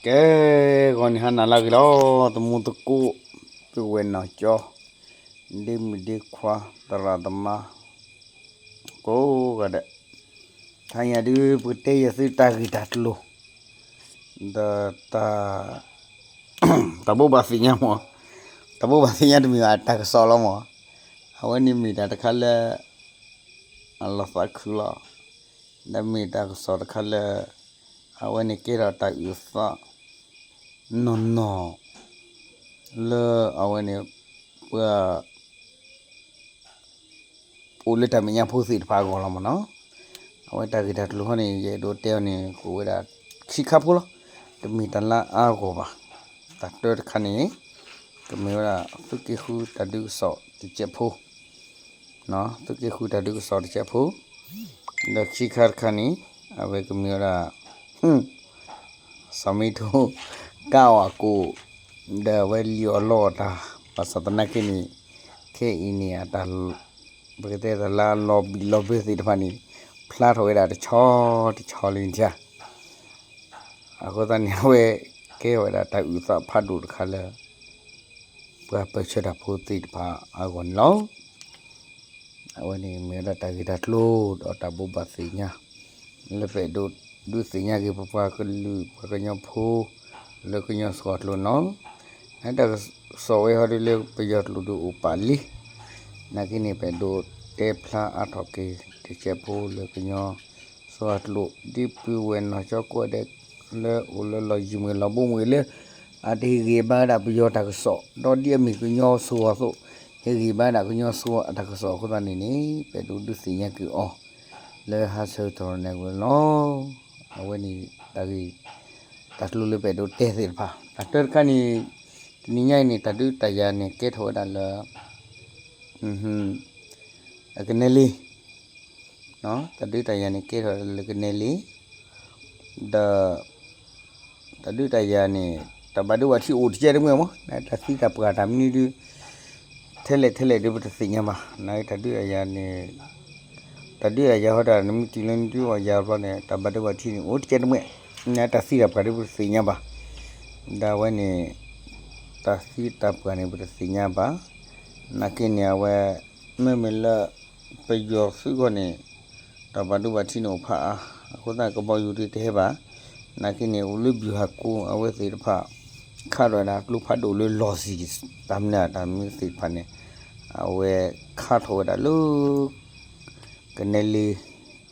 ကဲ, ဂီၤနံၤဟါနၤလၢအဂ့ၤလီၤ, သမူသကိး, ပုၢ်ဝဲၢ်နီၢ်ကၠီ, ဒ့မုၣ်ဒ့ခွါ, သရၣ်သမါ, ကိးဂၤဒဲး, တဟါညါဒုး ပကတဲယသုတၢ်ဂ့ၢ်တၢ်ကျိၤ, ဒီးတၢ် တၢ်ဘိးဘၣ်သ့ၣ်ညါမး, တၢ်ဘိးဘၣ်သ့ၣ်ညါတမ့ၢ်ဘၣ်တၢ်ကစီၣ်လီၤမး, အဝဲန့ၣ်မ့ၢ်တၢ်တခါလၢ အလီၤသးခုလီၤ, ဒီးမ့ၢ်တၢ်ကစီၣ်တခါလၢ အဝဲန့ၣ်ကဲထီၣ်တၢ်အုၣ်သး နီၢ်နီၢ် လၢအဝဲန့ၣ် ပှၤ အိၣ်လၢတၢ်မဲာ်ညါဖိသ့ၣ်တဖၣ်အဂီၢ်လီၤမးနီၤ, အဝဲတၢ်ဂ့ၢ်တၢ်ကျိၤဟီန့ၣ် ယအဲၣ်ဒိးတဲအီၤန့ၣ် ကအိၣ်ဝဲဒၣ်ခံခါဖိလီၤ, တမ့ၢ်တၢ်လၢအါဂီၢ်ဘၣ်, တၢ်တၢတခါန့ၣ် ကမ့ၢ်ဝဲဒၣ် သုးက့ဃုတၢ်ဒုးကစီၣ်တစဲးဖိ သုးက့ဃုတၢ်ဒုးကစီၣ်တစဲးဖိ, ဒီးခံခါတခါန့ၣ် အဝဲကမ့ၢ်ဝဲဒၣ် စီၤမ့ထိ ကးအီၣ်အကိၣ်, ဒီးအဝဲလံၣ်အီၣ်လီအီၣ်တၢ်, ဘၣ်ဆၣ်သနာ်က့န့ၣ် ခဲအံၤန့ၣ် အတၢ် ပကတဲတၢ်လၢအလီၤဘံၣ်လီၤဘၢသ့ၣ်တဖၣ်န့ၣ် ဖျါထီၣ်ဝဲဒၣ်တဆီတဆီလံထါ, အဃိသတးန့ၣ် အဝဲကဲထီၣ်ဝဲဒၣ်တၢ်အုၣ်သးဖးဒိၣ်တခါလၢ ပှၤပၢၢ်ဆၢတၢ်ဖိသ့ၣ်တဖၣ်အဂီၢ်န့ၣ်လီၤ. အဝဲန့ၣ်မ့ၢ်ဝဲဒၣ်တၢ်ဂ့ၢ်တၢ်ကျိၤဒီးတၢ်ဘိးဘၣ်သ့ၣ်ညါ လၢပအဲၣ်ဒိးဒုးသ့ၣ်ညါက့ၤပပှၤကလုာ်ပှၤကညီဖိ လၢကညီစှီၤကျိၤနီၤ, တၢ်ကစီၣ်ဝဲဟီဒုးလၢပယီၤကျိာ်ဒုးအိၣ်ပာ်လံ, နာ်က့န့ၣ် ပအဲၣ်ဒိးတဲဖျါအါထီၣ်က့ၤတစဲးဖိလၢကညီစှီၤကျိၤ ဒ်ပုၢ်ဝဲၢ်နီၢ်ကၠီကိးဂၤဒဲး လၢအိၣ်လၢလီၢ်ယံၤမုၢ်လီၢ်ဘူးမုၢ်လၢ အတဟ့ၣ်ဂံၢ်ဘါဝဲဒၣ်ပယီၤတၢ်ကစီၣ် ဒီးဒ်အမ့ၢ်ကညီစှီၤအသိး ဟ့ၣ်ဂံၢ်ဘါဝဲဒၣ်ကညီစှီၤအတၢ်ကစီၣ်အဃိသတးန့ၣ်န့ၣ် ပအဲၣ်ဒိးဒုးသ့ၣ်ညါက့ၤအီၤ လၢဟါဆၢကတီၢ်န့ၣ်ဝဲလီၤ. အဝဲန့ၣ်တၢ်ဂ့ၢ် တၢ်ကျိၤလၢပအဲၣ်ဒိးတဲသ့ၣ်တဖၣ် တၢ်တၢတခါန့ၣ် တနံၤညါအံၤန့ၣ် တၢ်ဒုးတၢ်ယၤန့ၣ် ကဲထီၣ်ဝဲဒၣ်လၢ ကနဲလ့ တၢ်ဒုးတၢ်ယၤန့ၣ် ကဲထီၣ်လၢကနဲလံ, ဒီး တၢ်ဒုးတၢ်ယၤန့ၣ် တၢ်ဘၣ်ဒိဘၣ်ထံးအိၣ်တကဲတမှဲၣ်မး တၢ်သံတၢ်ပှၢ်တၢ်မနုၤဒုး ထဲလဲၣ်ထဲလဲၣ်ဒုးပတသ့ၣ်ညါဘၣ် နတၢ်ဒုးတၢ်ယၤန့ၣ် တၢ်ဒုးတၢ်ယၤဟီဒီး နမ့ၢ်တုၤလၢနဒုးအီၣ်ယၤဘျီန့ၣ် တၢ်ဘၣ်ဒိဘၣ်ထံးန့ၣ် အိၣ်တကဲတမှဲၣ်, နတၢ်သံတၢ်ပှၢ်ဒုးပတသ့ၣ်ညါဘၣ်, ဒီးအဝဲန့ၣ် တၢ်သံတၢ်ပှၢ်န့ၣ် ပတသ့ၣ်ညါဘၣ်, နာ်က့န့ၣ် အဝဲ မ့မ့ၢ်လၢ ပယီၤသုးဂီၢ်န့ၣ် တၢ်ဘၣ်ဒိဘၣ်ထံးန့ၣ်အိၣ်ဖးအါ, အဃိသတးကဘီယူၤဒုးတဟဲဘၣ်, နာ်က့န့ၣ် အိၣ်လၢဘျူးဟးကိ အဝဲသ့ၣ်တဖၣ် ခးထီၣ်ဝဲဒၣ်ကျိဖးဒိၣ်လၢလီၢ်ဆံး တၢ်မနုၤတၢ်မနုၤသ့ၣ်တဖၣ်န့ၣ် အဝဲခးထီၣ်ဝဲဒၣ်လၢ ကနဲလ့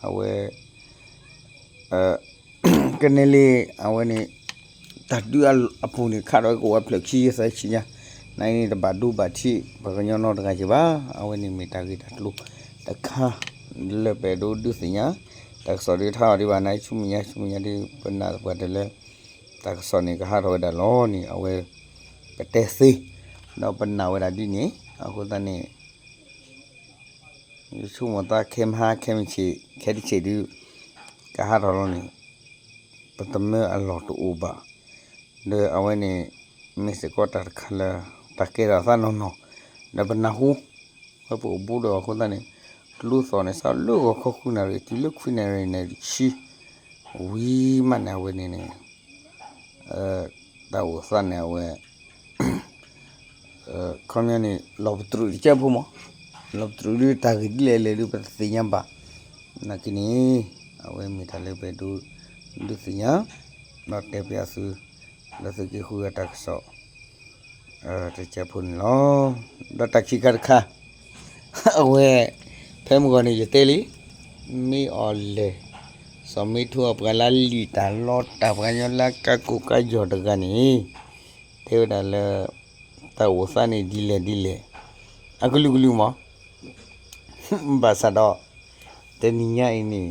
အဝဲ ကနဲလ့ အဝဲန့ၣ် တၢ်ဒုးအပူၤန့ၣ် ခးထီၣ်ဝဲကအိၣ်ဝဲဖျၢၣ်ခံဆံသၢဆံညါ, နာ်က့န့ၣ် တဘၣ်ဒိဘၣ်ထံး ပှၤကညီနီတဂၤက့ၤဘၣ်, အဝဲန့ၣ်မ့ၢ်တၢ်ဂ့ၢ်တၢ်ကျိၤတခါ လၢပအဲၣ်ဒိးဒုးသ့ၣ်ညါ, တၢ်ကစီၣ်ဒုးတဟးထီၣ်ဒံးဘၣ် နာ်က့ဆူမဲာ်ညါ ဆူမဲာ်ညါဒုး ပနာ်သပှၢ်တၢၢ်လၢ တၢ်ကစီၣ်န့ၣ် ကဟးထီၣ်ဝဲဒၣ်လီၤန့ၣ် အဝဲ ပတဲသ့, ဒီးပနာ်ဝဲဒၣ်ဒ်န့ၣ် အဃိသတးန့ၣ် ယဆိကမိၣ်သးခဲမဟါခဲမုၢ်ဆ့ၣ် ခဲတဆ့ၣ်ဒုး ကဟးထီၣ်လီၤန့ၣ် ပတမၢအလီၢ်တအိၣ်ဘၣ်, ဒီးအဝဲန့ၣ် မ့ၢ်စ့ၢ်ကီးတၢ်တခါလၢ တၢ်ကဲထီၣ်သးနီၢ်နီၢ်, ဒီးပနၢ်ဟူ ဝဲပအိၣ်ဘူးဒီးအဃိသတးန့ၣ် ကျိသီၣ်န့ၣ် စးလၢဂီၤခီဃုနၣ်ရံၣ် တုၤလၢခွံနၣ်ရံၣ်န့ၣ် ဆံ ဝံၤမးန့ၣ် အဝဲန့ၣ်န့ၣ် တၢ်အိၣ်သးန့ၣ် အဝဲ ခီပညီန့ၣ် လီၤပတြူးတကဲဖိမး, လီၤပတြူးဒုးတၢ်ဂ့ၢ်ဒ်လဲၣ်လဲၣ်ဒုး ပတသ့ၣ်ညါဘၣ်, နာ်က့န့ၣ် အဝဲမ့ၢ်တၢ်လၢပအဲၣ်ဒိး ဒုးသ့ၣ်ညါ ဒီးတဲပၠးသု လၢသုးက့ဃုအတၢ်ကစီၣ် တကဲဖိန့ၣ်လီၤ. ဒီးတၢ်ခံခါတခါ အဝဲ ဖဲမုၢ်ဂီၤန့ၣ် ယတဲလံ, မ့ၢ်အီၤလဲၣ်, စီၤမ့ထိအပှၤလၢလံာ်တၢ်လီတၢ် ပှၤကညီလၢကါကိၢ်ကါယီၤတဂၤန့ၣ် တဲဝဲဒၣ်လၢ တၢ်အိၣ်သးန့ၣ်ဒ်လဲၣ်ဒ်လဲၣ် အကလုာ်ကလုာ်မး, ဘၣ်ဆၣ်ဒီး တနံၤညါအံၤန့ၣ်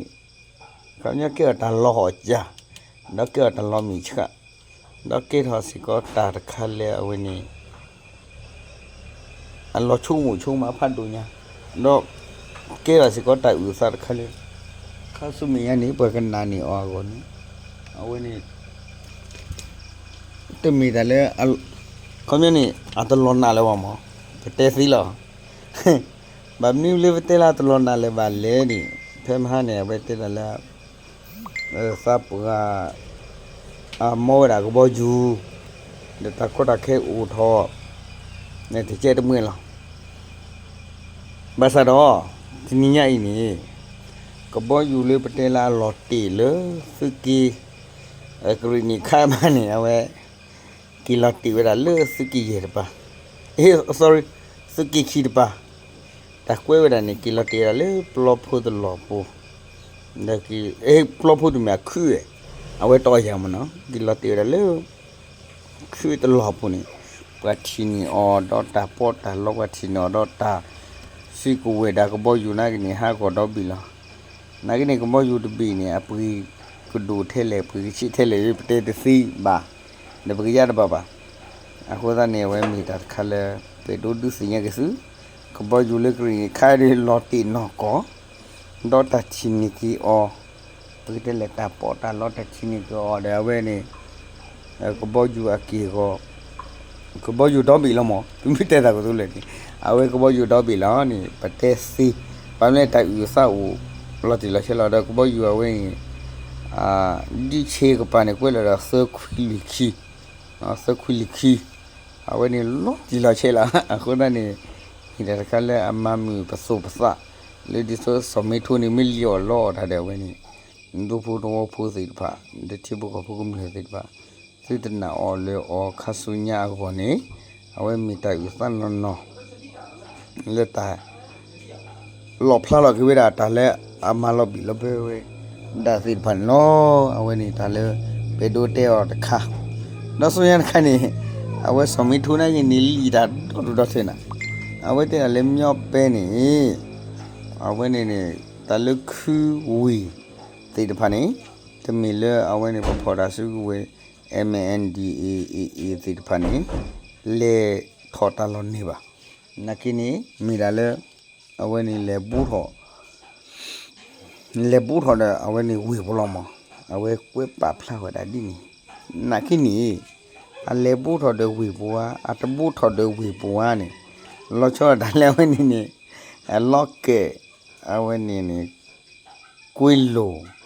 ခီပညီကဲထီၣ်တၢ်လီၤဟီၣ်ကၢ်, ဒီးကဲထီၣ်တၢ်လီၤမံၤဆှး, ဒီးကဲထီၣ်စ့ၢ်ကီးတၢ်တခါလၢအဝဲန့ၣ် အလီၤဆိကမိၣ်ဆိကမးဖးဒိၣ်ညါ, ဒီးကဲထီၣ်စ့ၢ်ကီးတၢ်အုၣ်သးတခါလၢ ခါဆူမဲာ်ညါန့ၣ် ပှၤကနာ်န့ၢ်အီၤအဂီၢ်န့ၣ် အဝဲန့ၣ် တမ့ၢ်တၢ်လၢ ခီပညီန့ၣ် အတလီၤနာ်လၢၤဘၣ်မး, ပတဲသ့လီၤ. ဘၣ်မနုၤလၢပတဲလၢအတလီၤနာ်လၢၤဘၣ်လဲၣ်န့ၣ် ဖဲမဟါန့ၣ် အဝဲတဲဒၣ်လၢ သးပှၢ် အမီၢ်ဝဲဒၣ်ကဘီယူၤ, ဒီးတၢ်ကီတၢ်ခဲအိၣ်ထီၣ် တကဲတမှဲလီၤ. ဘၣ်ဆၣ်ဒီး တနံၤညါအံၤန့ၣ် ကဘီယူၤလၢပတဲလၢအလီၤတ့ၢ်လၢသုးက့ ကရံၣ်နံၣ်ခါမးန့ၣ် အဝဲ က့ၤလီၤတ့ၢ်ဝဲဒၣ်လၢသုးက့ယဲၢ်တပၤ, အ့ sorry, သုးက့ခံတပၤ, တၢ်ကွဲးဝဲဒၣ်န့ၣ် က့ၤလီၤတ့ၢ်ဝဲဒၣ်လၢပျီဖိတလီၢ်ပူၤ, ဒီး ပျီဖိတမ့ၢ်အခုၣ်ဝဲ, အဝဲတီယၤမးနီၤ, က့ၤလီၤတ့ၢ်ဝဲဒၣ်လၢ ခုၣ်တလီၢ်ပူၤန့ၣ် ပှၤထံၣ်န့ၢ်အီၤဒီးတၢ်ပီးတၢ်လီ, ပှၤထံၣ်န့ၢ်အီၤဒီးတၢ်စုကဝဲၤဒၣ်ကဘီယူၤနာ်က့န့ၣ် ဟးဂီၤဒီဘ့ၣ်လီၤ. နာ်က့န့ၣ် ကဘီယူၤတဘ့ၣ်န့ၣ် အပှ့ၤကဒိၣ်ထဲလဲၣ် ပှ့ၤကဆံးထဲလဲၣ် ပတဲတသ့ဘၣ်, ဒီးပကယါတဘၣ်ဘၣ်. အဃိသတးန့ၣ် အဝဲမ့ၢ်တၢ်တခါလၢ ပဒိးဒုးသ့ၣ်ညါက့ၤသု, ကဘီယူၤလၢကရံၣ်နံၣ်ခါဒီးလီၤတ့ၢ်နီၢ်ကီၢ် ဒီးတၢ်ထံၣ်န့ၢ်က့ၤအီၤ, ပကတဲလဲၣ်တၢ်ပီးတၢ်လီတၢ်ထံၣ်န့ၢ်က့ၤအီၤဒီး အဝဲန့ၣ် ကဘီယူၤအက့ၢ်အဂီၤ, ကဘီယူၤဒီဘ့ၣ်လီၤမး, ပမ့ၢ်တဲတၢ်ကတိၤလၢာ်န့ၣ် အဝဲကဘီယူၤဒီဘ့ၣ်လီၤန့ၣ် ပတဲသ့, ဘၣ်မနုၤလဲၣ်တၢ်အုၣ်အသးအိၣ် လီၤတံၢ်လီၤဆဲးလီၤ. ဒီးကဘီယူၤအဝဲန့ၣ် ဒံၣ်ဆ့ကပၤန့ၣ် ကွဲးလီၤဒီးသၢခွံလွံၢ်ခံ, သၢခွံလွံၢ်ခံ, အဝဲန့ၣ်လီၤတံၢ်လီၤဆဲးလီၤ. အဃိသတးန့ၣ် မ့ၢ်တၢ်တခါလၢအမၤမုာ်ပသိးပသး လၢဒ်သိးစီၤမ့ထိန့ၣ် မ့ၢ်လံၣ်အီၣ်လီအီၣ်တၢ်ဒီးအဝဲန့ၣ် ဒူဖိသဝီဖိသ့ၣ်တဖၣ် ဒီးထံဖိကီၢ်ဖိကမျၢၢ်သ့ၣ်တဖၣ် သုတနာ်အီၤလၢအီၤခါဆူညါအဂီၢ်န့ၣ် အဝဲမ့ၢ်တၢ်အုၣ်သးနီၢ်နီၢ် လၢတၢ် လီၣ်ဖျါလီၤက့ၤဝဲဒၣ်တၢ်လၢအမၤလီၤဘံၣ်လီၤဘၢဝဲဒၣ်သ့ၣ်တဖၣ်န့ၣ်လီၤ. အဝဲန့ၣ်တၢ်လၢပအဲၣ်ဒိးတဲအီၤတခါ, ဒီးဆူညါတခါန့ၣ် အဝဲစီၤမ့ထိနာ်က့န့ၣ် လံၣ်တၢ်ဒီဒူၣ်ဒီထၢနၤ, အဝဲတဲဒၣ်လၢမညီပဲန့ၣ် အဝဲန့ၣ်န့ၣ် တၢ်လၢခုဝ့ၢ်သ့ၣ်တဖၣ်န့ၣ် တမ့ၢ်လၢအဝဲန့ၣ်ပဖီၣ်တၢ်စုကဝဲၤ MNDAA သ့ၣ်တဖၣ်န့ၣ် လဲၤထီၣ်တၢ်လီၢ်န့ၢ်ဘၣ်. နာ်က့န့ၣ် မ့ၢ်ဒၣ်လၢ အဝဲန့ၣ်လဲၤဘှီထီၣ် လဲၤဘှီထီၣ်ဒီးအဝဲန့ၣ်ဝ့ၢ်ပူၤလီၤမး, အဝဲကွဲးပာ်ဖျါဝဲဒၣ်ဒ်န့ၣ်, နာ်က့န့ၣ် အလဲၤဘှီထီၣ်ဒီးဝ့ၢ်ပူၤဧါ အတဘှီထီၣ်ဒီးဝ့ၢ်ပူၤဧါန့ၣ် လီၤဆီဒၣ်တၢ်လၢအဝဲန့ၣ်န့ၣ် အလီၤကဲး အဝဲန့ၣ်န့ၣ် ကွ့လိၤ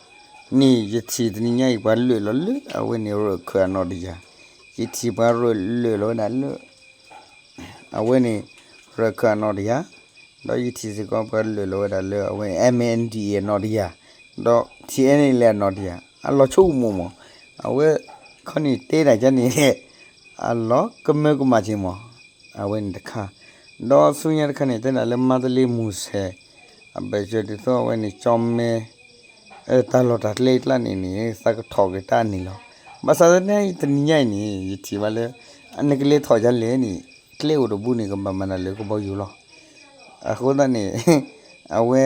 န့ၣ် ယထံၣ်တနံၤညါအံၤ ပှၤလၢာ်လီၤလၢအဝဲန့ၣ် ရၢၢ်ခၢၣ်အနီၣ်တယၢ်, ယထံၣ်ပှၤလၢာ်လီၤဝဲဒၣ်လၢ အဝဲန့ၣ် ရၢၢ်ခၢၣ်အနီၣ်တယၢ်, ဒီးယထံၣ်စ့ၢ်ကီးပှၤလၢာ်လီၤဝဲဒၣ်လၢအဝဲ MNDAA အနီၣ်တယၢ်, ဒီး TNLA အနီၣ်တယၢ်, အလီၤဆိကမိၣ်မး, အဝဲခီန့ၣ်တဲဒၣ်ကန့ၣ် အလီၤကမၢကမၣ်က့ၤမး, အဝဲန့ၣ်တခါ, ဒီးဆူညါတခါန့ၣ် တဲဒၣ်လၢမါတလ့မူၤဆဲး အဘၢၣ်စၢၤဒ်သိးအဝဲန့ၣ် ကၠီမဲ တၢ်လီၢ်တၢ်ကျဲအကျါန့ၣ်န့ၣ် သးကထီၣ်က့ၤတၢ်န့ၣ်လီၤ. ဘၣ်ဆၣ်သနာ်က့ တနံၤညါအံၤန့ၣ် ယထံၣ်ဘၣ်လၢ အနကလဲၤထီၣ်ဒ်လဲၣ်န့ၣ် ကျဲအိၣ်တဘိန့ၣ် ကဘၣ်မၤတၢ်လၢကဘီယူၤလီၤ. အဃိသတးန့ၣ် အဝဲ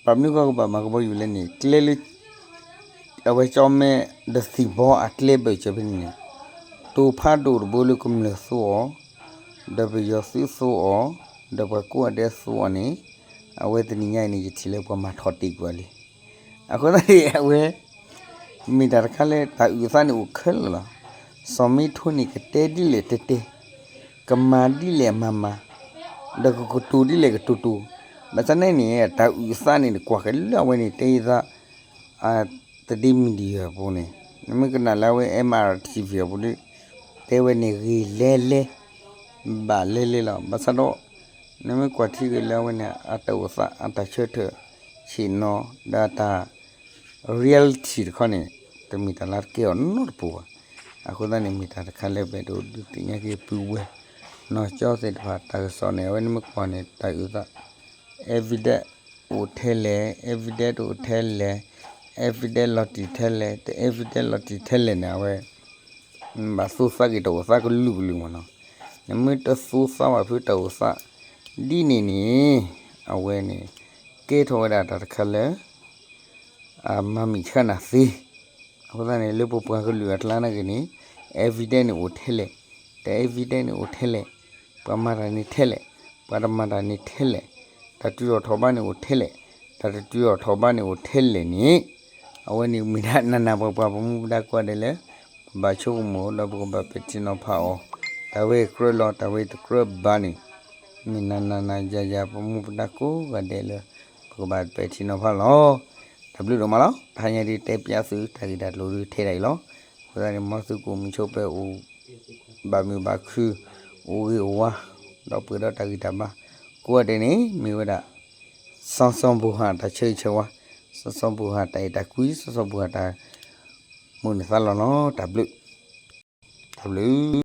ဘၣ်မနုၤဃိကဘၣ်မၤကဘီယူၤလဲၣ်န့ၣ် ကျဲလၢ အဝဲကၠီမဲ ဒီးသံၣ်ဘီအကျဲဘၢၣ်စၢၤဖဲန့ၣ်န့ၣ် တိၤဖးဒိၣ်တဘိလၢကမျၢၢ်သူအီၤ, ဒီးပယီၤသုးသူအီၤ, ဒီးပှၤကိးဂၤဒဲးသူအီၤန့ၣ် အဝဲတနံၤညါအံၤန့ၣ် ယထံၣ်လၢပှၤမၤထီၣ်တ့ၢ်ကွံာ်လံ. အဃိသတးန့ၣ် အဝဲ မ့ၢ်တၢ်တခါလၢတၢ်အုၣ်အသးန့ၣ်အိၣ်ခဲလၢာ်လီၤ. စီၤမ့ထိန့ၣ် ကတဲဒ်လဲၣ်တဲတဲ, ကမၤဒ်လဲၣ်မၤမၤ, ဒီးကကတိၤဒ်လဲၣ်ကတိၤတိၤ, ဘၣ်ဆၣ်န့ၣ်န့ၣ် တၢ်အုၣ်အသးန့ၣ် ကွၢ်က့ၤလၢအဝဲန့ၣ် တဲအသး တဒ့ media အပူၤန့ၣ် နမ့ၢ်ကနၣ်လၢအဝဲ MRTV အပူၤဒီး တဲဝဲန့ၣ်ဂ့ၤလဲလဲ ဘၣ်လဲလဲလီၤ. ဘၣ်ဆၣ်ဒီး နမ့ၢ်ကွၢ်ထံက့ၤလၢအဝဲန့ၣ် အတၢ်အိၣ်သး အတၢ်ဆၢထၢၣ်ဆ့ၣ်နီၤ ဒီးအတၢ် reality တခီန့ၣ် တမ့ၢ်တၢ်လၢတကဲအီၤနီတပူၤဘၣ်. အဃိသတးန့ၣ် မ့ၢ်တၢ်တခါလၢပအဲၣ်ဒိးဒုးသ့ၣ်ညါက့ၤပုၢ်ဝဲၢ် နီၢ်ကၠီသ့ၣ်တဖၣ် တၢ်ကစီၣ်န့ၣ် အဝဲန့ၣ်မ့ၢ်ကွၢ်န့ၣ် တၢ်အုၣ်သး evidence အိၣ်ထဲလဲၣ်, evidence တအိၣ်ထဲလဲၣ်, evidence လီၤတံၢ်ထဲလဲၣ်, တ evidence လီၤတံၢ်ထဲလဲၣ်န့ၣ် အဝဲ ဘၣ်သူသးက့ၤတၢ်အိၣ်သးကလုာ်ကလုာ်မ့ၢ်နီၤ. နမ့ၢ်တသူသးဘၣ်ဖုတၢ်အိၣ်သး ဒ်န့ၣ်န့ၣ် အဝဲန့ၣ် ကဲထီၣ်ဝဲဒၣ်တၢ်တခါလၢ အမၤမံၣ်ဆှၢနၤသ့. အဃိသတးန့ၣ် လၢပပှၤကလုာ်အကျါနာ်က့န့ၣ် evidence န့ၣ်အိၣ်ထဲလဲၣ်, တၢ် evidence န့ၣ်အိၣ်ထဲလဲၣ်, ပှၤမၤတၢ်န့ၣ်ထဲလဲၣ်, ပှၤတမၤတၢ်န့ၣ်ထဲလဲၣ်, တၢ်တုၤအီၤထီၣ်ဘးန့ၣ်အိၣ်ထဲလဲၣ်, တၢ်တတုၤအီၤထီၣ်ဘးန့ၣ်အိၣ်ထဲလဲၣ်န့ၣ် အဝဲန့ၣ်မ့ၢ်ဒၣ်နးနးပှၤပှၤပမူပဒါကိးဂၤဒဲးလၢ ပဘၣ်ဆိကမိၣ်ဒီးပကဘၣ်ပဲာ်ထံနီၤဖးအီၤ, တၢ်ဝဲအံၤကြၢးလီၤ တၢ်ဝဲအံၤတကြၢးဘၣ်န့ၣ် မ့ၢ်နးနးနးယၤယၤပမူပဒါကိးဂၤဒဲးလၢ ပကဘၣ်ပဲာ်ထံနီၤဖးလီၤ. တၢ်ဘျုးဒိၣ်မးလီၤ. တဟါညါဒ်တဲပျးသုတၢ်ဂ့ၢ်တၢ်ကျိၤဒ်ထဲဒၣ်အံၤလီၤ. အဃိသတးန့ၣ် မ်သုကအိၣ်မုာ်ဆိးပၢၤအိၣ် ဘၣ်မုာ်ဘၣ်ခုၣ် အိၣ်ဂ့ၤအိၣ်ဝါ ဒီးပှဲၤဒီးတၢ်ဂံၢ်တၢ်ဘါ ကိးဂၤဒဲးန့ၣ် မ့ၢ်ဝဲဒၣ် စီစီဘူၣ်ဟၣ်တၢ်ဆၢဂ့ၤဆၢဝါ, စီစီဘူၣ်ဟၣ်တၢ်အဲၣ်တၢ်ကွံ, စီစီဘူၣ်ဟၣ်တၢ် မုာ်န့ၢ်သးလီၤလီၤ. တၢ်ဘျုး တၢ်ဘျုး